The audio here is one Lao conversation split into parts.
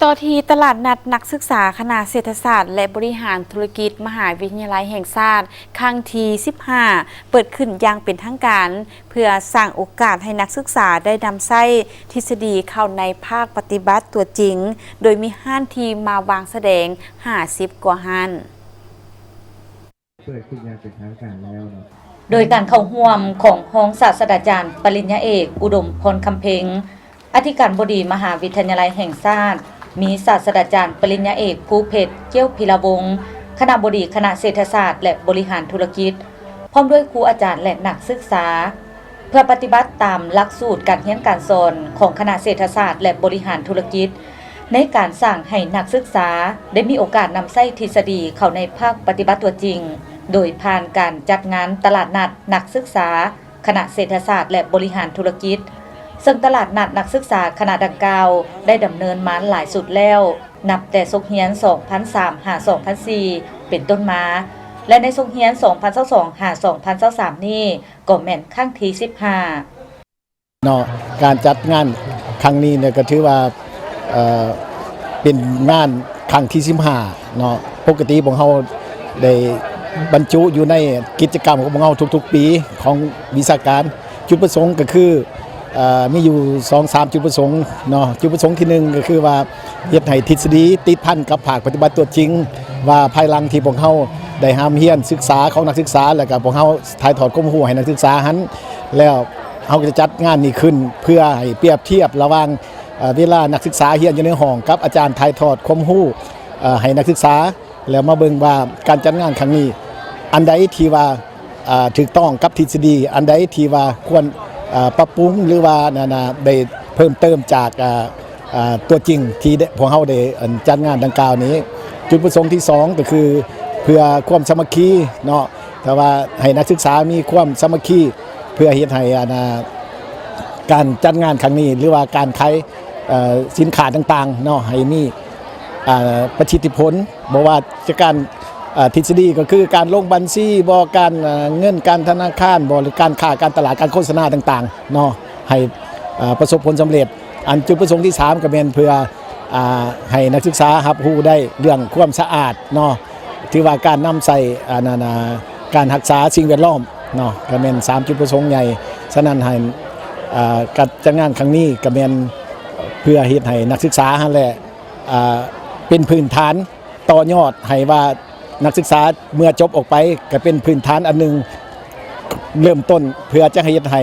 ຕໍ່ທີ່ຕະຫຼາດນັດນັກສຶກສາຄະນະເສດຖະສາດ ແລະ ບໍລິຫານທຸລະກິດ ມະຫາວິທະຍາໄລແຫ່ງຊາດ ຄັ້ງທີສິບຫ້າ ເປີດຂຶ້ນຢ່າງເປັນທາງການ ເພື່ອສ້າງໂອກາດໃຫ້ນັກສຶກສາໄດ້ນຳໃຊ້ທິດສະດີເຂົ້າໃນພາກປະຕິບັດຕົວຈິງ, ໂດຍມີຮ້ານທີ່ມາວາງສະແດງຫ້າສິບກວ່າຮ້ານ. ເປີດຂຶ້ນຢ່າງເປັນທາງການແລ້ວເນາະ. ໂດຍການເຂົ້າຮ່ວມຂອງຮອງສາດສະດາຈານປະລິນຍາເອກ ອຸດົມ ພອນຄຳເພັງ ອະທິການບໍດີມະຫາວິທະຍາໄລແຫ່ງຊາດ, ມີສາດສະດາຈານປະລິນຍາເອກ ພູເພັດ ກ້ຽວພິລະວົງ ຄະນະບໍດີຄະນະເສດຖະສາດ ແລະ ບໍລິຫານທຸລະກິດ, ພ້ອມດ້ວຍຄູອາຈານ ແລະ ນັກສຶກສາ. ເພື່ອປະຕິບັດຕາມຫຼັກສູດການຮຽນການສອນຂອງຄະນະເສດຖະສາດ ແລະ ບໍລິຫານທຸລະກິດ ໃນການສ້າງໃຫ້ນັກສຶກສາໄດ້ມີໂອກາດນຳໃຊ້ທິດສະດີເຂົ້າໃນພາກປະຕິບັດຕົວຈິງ, ໂດຍຜ່ານການຈັດງານຕະຫຼາດນັດນັກສຶກສາຄະນະເສດຖະສາດ ແລະ ບໍລິຫານທຸລະກິດ, ເຊິ່ງຕະຫຼາດນັດນັກສຶກສາຄະນະດັ່ງກ່າວໄດ້ດຳເນີນມາຫຼາຍຊຸດແລ້ວ, ນັບແຕ່ສົກຮຽນສອງພັນສາມຫາສອງພັນສີ່ເປັນຕົ້ນມາ ແລະ ໃນສົກຮຽນສອງພັນຊາວສອງຫາສອງພັນຊາວສາມນີ້ ກໍແມ່ນຄັ້ງທີສິບຫ້າ. ເນາະ ການຈັດງານຄັ້ງນີ້ເນຍ ກໍຖືວ່າ ເອີ ເປັນງານຄັ້ງທີສິບຫ້າເນາະ. ປົກກະຕິພວກເຮົາໄດ້ບັນຈຸຢູ່ໃນກິດຈະກຳຂອງພວກເຮົາທຸກໆປີຂອງວິຊາການ. ຈຸດປະສົງກໍຄື ເອີ ມີຢູ່ສອງສາມຈຸດປະສົງເນາະ. ຈຸດປະສົງທີໜຶ່ງກໍຄືວ່າ ເຮັດໃຫ້ທິດສະດີຕິດພັນກັບພາກປະຕິບັດຕົວຈິງ ວ່າພາຍຫຼັງທີ່ພວກເຮົາໄດ້ຮ່ຳຮຽນສຶກສາຂອງນັກສຶກສາ ແລ້ວກໍພວກເຮົາຖ່າຍທອດຄວາມຮູ້ໃຫ້ນັກສຶກສາຫັ້ນແລ້ວ ເຮົາກໍຈະຈັດງານນີ້ຂຶ້ນເພື່ອໃຫ້ປຽບທຽບລະຫວ່າງ ເອີ ເວລານັກສຶກສາຮຽນຢູ່ໃນຫ້ອງກັບອາຈານຖ່າຍທອດຄວາມຮູ້ ເອີ ໃຫ້ນັກສຶກສາ ແລ້ວມາເບິ່ງວ່າການຈັດງານຄັ້ງນີ້ ອັນໃດທີ່ວ່າ ອ່າ ຖືກຕ້ອງກັບທິດສະດີ, ອັນໃດທີ່ວ່າຄວນ ອ່າ ປັບປຸງ ຫຼືວ່າ ນັ້ນນະ ໄດ້ເພີ່ມເຕີມຈາກ ອ່າ ອ່າ ຕົວຈິງທີ່ໄດ້ ພວກເຮົາໄດ້ ອັນ ຈັດງານດັ່ງກ່າວນີ້. ຈຸດປະສົງທີສອງກໍຄືເພື່ອຄວາມສາມັກຄີເນາະ, ແຕ່ວ່າໃຫ້ນັກສຶກສາມີຄວາມສາມັກຄີ ເພື່ອເຮັດໃຫ້ ອັນ ອ່າ ການຈັດງານຄັ້ງນີ້ ຫຼືວ່າການຂາຍ ເອີ ສິນຄ້າຕ່າງໆເນາະ ໃຫ້ມີ ອ່າ ປະສິດທິຜົນ ບໍ່ວ່າຈະການ ເອີ ທິດສະດີກໍຄືການລົງບັນຊີບໍ ການ ເອີ ເງິນການທະນາຄານບໍ ຫຼືການຄ້າການຕະຫຼາດ ການໂຄສະນາຕ່າງໆເນາະ ໃຫ້ ເອີ ປະສົບຜົນສຳເລັດ. ອັນຈຸດປະສົງທີສາມກໍແມ່ນເພື່ອ ອ່າ ໃຫ້ນັກສຶກສາຮັບຮູ້ໄດ້ເລື່ອງຄວາມສະອາດເນາະ. ຖືວ່າການນຳໃຊ້ ອັນນັ້ນ ອ່າ ການຮັກສາສິ່ງແວດລ້ອມເນາະ ກໍແມ່ນສາມຈຸດປະສົງໃຫຍ່. ສະນັ້ນໃຫ້ ອ່າ ການຈັດງານຄັ້ງນີ້ກໍແມ່ນເພື່ອເຮັດໃຫ້ນັກສຶກສາຫັ້ນແຫຼະ ອ່າ ເປັນພື້ນຖານຕໍ່ຍອດໃຫ້ວ່ານັກສຶກສາເມື່ອຈົບອອກໄປ ກໍເປັນພື້ນຖານອັນໜຶ່ງເລີ່ມຕົ້ນ ເພື່ອຈະເຮັດໃຫ້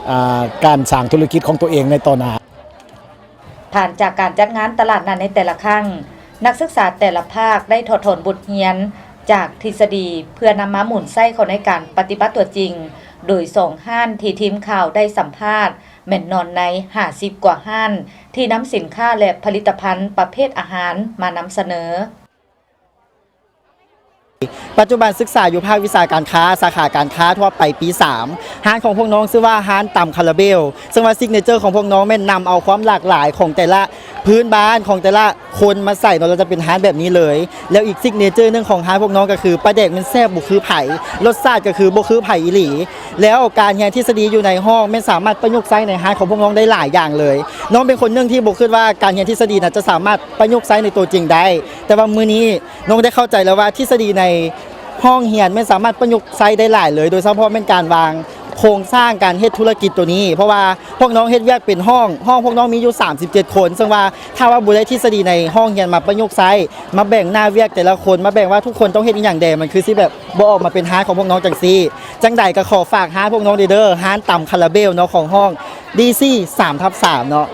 ອ່າ ການສ້າງທຸລະກິດຂອງຕົວເອງໃນຕໍ່ໜ້າ. ຜ່ານຈາກການຈັດງານຕະຫຼາດນັດໃນແຕ່ລະຄັ້ງ, ນັກສຶກສາແຕ່ລະພາກໄດ້ຖອດຖອນບົດຮຽນຈາກທິດສະດີ ເພື່ອນຳມາໝູນໃຊ້ເຂົ້າໃນການປະຕິບັດຕົວຈິງ, ໂດຍສອງຮ້ານທີ່ທີມຂ່າວໄດ້ສຳພາດ ແມ່ນນອນໃນຫ້າສິບກວ່າຮ້ານ ທີ່ນຳສິນຄ້າ ແລະ ຜະລິດຕະພັນປະເພດອາຫານມານຳສະເໜີ. ປັດຈຸບັນສຶກສາຢູ່ພາກວິຊາການຄ້າ ສາຂາການຄ້າທົ່ວໄປປີສາມ. ຮ້ານຂອງພວກນ້ອງຊື່ວ່າຮ້ານຕຳຄາລາເບວ, ເຊິ່ງວ່າຊິກເນເຈີຂອງພວກນ້ອງແມ່ນນຳເອົາຄວາມຫຼາກຫຼາຍຂອງແຕ່ລະພື້ນບ້ານ ຂອງແຕ່ລະຄົນມາໃສ່ເນາະ, ແລ້ວຈະເປັນຮ້ານແບບນີ້ເລີຍ. ແລ້ວອີກຊິກເນເຈີໜຶ່ງຂອງຮ້ານພວກນ້ອງກໍຄືປາແດກແມ່ນແຊບບໍ່ຄືໃຜ, ລົດຊາດກໍຄືບໍ່ຄືໃຜອີ່ຫຼີ. ແລ້ວການຮຽນທິດສະດີຢູ່ໃນຫ້ອງແມ່ນສາມາດປະຍຸກໃຊ້ໃນຮ້ານຂອງພວກນ້ອງໄດ້ຫຼາຍຢ່າງເລີຍ. ນ້ອງເປັນຄົນໜຶ່ງທີ່ບໍ່ຄິດວ່າການຮຽນທິດສະດີນະຈະສາມາດປະຍຸກໃຊ້ໃນຕົວຈິງໄດ້, ແຕ່ວ່າມື້ນີ້ ນ້ອງໄດ້ເຂົ້າໃຈແລ້ວວ່າທິດສະດີໃນຫ້ອງຮຽນແມ່ນສາມາດປະຍຸກໃຊ້ໄດ້ຫຼາຍເລີຍ, ໂດຍສະເພາະແມ່ນການວາງໂຄງສ້າງການເຮັດທຸລະກິດໂຕນີ້, ເພາະວ່າພວກນ້ອງເຮັດວຽກເປັນຫ້ອງ, ຫ້ອງພວກນ້ອງມີຢູ່ສາມສິບເຈັດຄົນ, ເຊິ່ງວ່າຖ້າວ່າບໍ່ໄດ້ທິດສະດີໃນຫ້ອງຮຽນມາປະຍຸກໃຊ້, ມາແບ່ງໜ້າວຽກແຕ່ລະຄົນ, ມາແບ່ງວ່າທຸກຄົນຕ້ອງເຮັດອີ່ຫຍັງແດ່, ມັນຄືຊິແບບບໍ່ອອກມາເປັນຮ້ານຂອງພວກນ້ອງຈັ່ງຊີ້. ຈັ່ງໃດກໍຂໍຝາກຮ້ານພວກນ້ອງເດີ, ຮ້ານຕຳຄາລາເບວເນາະ ຂອງຫ້ອງ ດີຊີ ສາມທັບສາມເນາະ.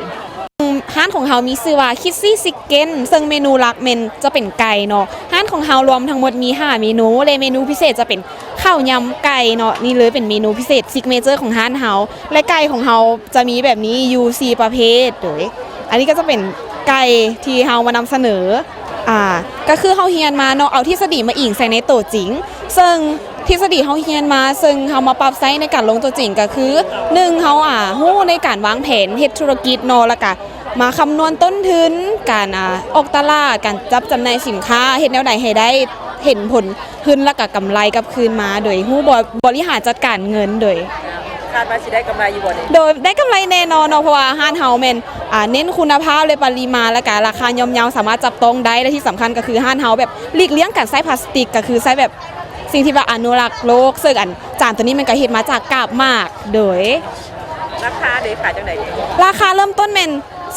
ຮ້ານຂອງເຮົາມີຊື່ວ່າ ຄິດຊີຊິກເກັນ ເຊິ່ງເມນູຫຼັກແມ່ນຈະເປັນໄກ່ເນາະ. ຮ້ານຂອງເຮົາລວມທັງໝົດມີຫ້າເມນູ ແລະ ເມນູພິເສດຈະເປັນເຂົ້າຍຳໄກ່ເນາະ. ນີ້ເລີຍເປັນເມນູພິເສດຊິກເນເຈີຂອງຮ້ານເຮົາ ແລະ ໄກ່ຂອງເຮົາຈະມີແບບນີ້ຢູ່ສີ່ປະເພດ. ໂດຍ ອັນນີ້ກໍຈະເປັນໄກ່ທີ່ເຮົາມານຳສະເໜີ ອ່າ ກໍຄືເຮົາຮຽນມາເນາະ ເອົາທິດສະດີມາອີງໃສ່ໃນໂຕຈິງ ເຊິ່ງທິດສະດີເຮົາຮຽນມາ ເຊິ່ງເຮົາມາປັບໃຊ້ໃນການລົງໂຕຈິງ ກໍຄື ໜຶ່ງ ເຮົາ ອ່າ ຮູ້ໃນການວາງແຜນເຮັດທຸລະກິດເນາະ ແລ້ວກະມາຄຳນວນຕົ້ນທຶນ ການ ອ່າ ອອກຕະຫຼາດ ການຈັດຈຳໜ່າຍສິນຄ້າ ເຮັດແນວໃດໃຫ້ໄດ້ເຫັນຜົນທຶນ ແລ້ວກະກຳໄລກັບຄືນມາ ໂດຍຮູ້ບໍ ບໍລິຫານຈັດການເງິນ ໂດຍ ຄາດວ່າຊິໄດ້ກຳໄລຢູ່ບໍ່ນີ້? ໂດຍ ໄດ້ກຳໄລແນ່ນອນເນາະ ເພາະວ່າຮ້ານເຮົາແມ່ນ ອ່າ ເນັ້ນຄຸນນະພາບ ແລະ ປະລິມານ ແລະກະລາຄາຍ່ອມເຍົາ ສາມາດຈັບຕ້ອງໄດ້ ແລະທີ່ສຳຄັນກໍຄືຮ້ານເຮົາແບບຫຼີກລ່ຽງການໃຊ້ພລາສຕິກ ກໍຄືໃຊ້ແບບສິ່ງທີ່ວ່າອະນຸລັກໂລກ ເຊິ່ງອັນຈານໂຕນີ້ມັນກໍເຮັດມາຈາກກາບໝາກ. ໂດຍ ລາຄາເດ ຂາຍຈັ່ງໃດ? ລາຄາເລີ່ມຕົ້ນແມ່ນ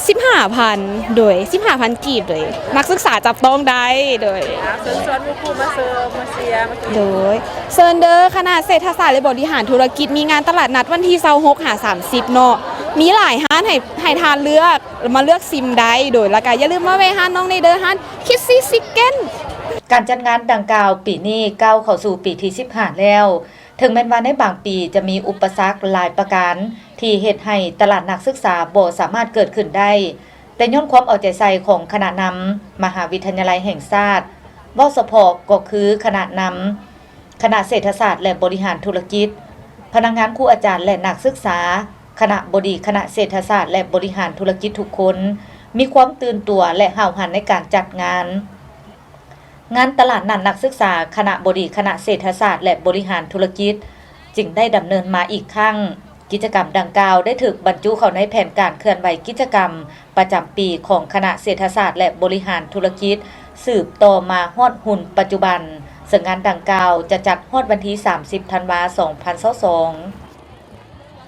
ສິບຫ້າພັນ ໂດຍ ສິບຫ້າພັນກີບ ໂດຍ ນັກສຶກສາຈັບຕ້ອງໄດ້. ໂດຍ ອ່າ ເຊີນຊວນໝູ່ຄູ່ມາເຊີມ ມາເຊຍ ມາກິນ. ໂດຍ ເຊີນເດີ ຄະນະເສດຖະສາດ ແລະ ບໍລິຫານທຸລະກິດ ມີງານຕະຫຼາດນັດວັນທີຊາວຫົກຫາສາມສິບເນາະ ມີຫຼາຍຮ້ານໃຫ້ ໃຫ້ທ່ານເລືອກ ມາເລືອກຊິມໄດ້. ໂດຍ ແລ້ວກະຢ່າລືມມາແວ່ຮ້ານນ້ອງແນ່ເດີ ຮ້ານຄິດຊີຊິກເກັນ. ການຈັດງານດັ່ງກ່າວປີນີ້ກ້າວເຂົ້າສູ່ປີທີສິບຫ້າແລ້ວ. ເຖິງແມ່ນວ່າໃນບາງປີຈະມີອຸປະສັກຫຼາຍປະການ ທີ່ເຮັດໃຫ້ຕະຫຼາດນັກສຶກສາບໍ່ສາມາດເກີດຂຶ້ນໄດ້, ແຕ່ຍ້ອນຄວາມເອົາໃຈໃສ່ຂອງຄະນະນຳມະຫາວິທະຍາໄລແຫ່ງຊາດ, ເວົ້າສະເພາະກໍຄືຄະນະນຳຄະນະເສດຖະສາດ ແລະ ບໍລິຫານທຸລະກິດ, ພະນັກງານ, ຄູອາຈານ ແລະ ນັກສຶກສາ, ຄະນະບໍດີຄະນະເສດຖະສາດ ແລະ ບໍລິຫານທຸລະກິດທຸກຄົນ ມີຄວາມຕື່ນຕົວ ແລະ ຫ້າວຫັນໃນການຈັດງານ. ງານຕະຫຼາດນັດນັກສຶກສາຄະນະບໍດີຄະນະເສດຖະສາດ ແລະ ບໍລິຫານທຸລະກິດ ຈຶ່ງໄດ້ດຳເນີນມາອີກຄັ້ງ. ກິດຈະກຳດັ່ງກ່າວໄດ້ຖືກບັນຈຸເຂົ້າໃນແຜນການເຄື່ອນໄຫວກິດຈະກຳປະຈຳປີຂອງຄະນະເສດຖະສາດ ແລະ ບໍລິຫານທຸລະກິດ ສືບຕໍ່ມາຮອດຮຸ່ນປັດຈຸບັນ, ເຊິ່ງງານດັ່ງກ່າວຈະຈັດຮອດວັນທີສາມສິບ ທັນວາ ສອງພັນຊາວສອງ.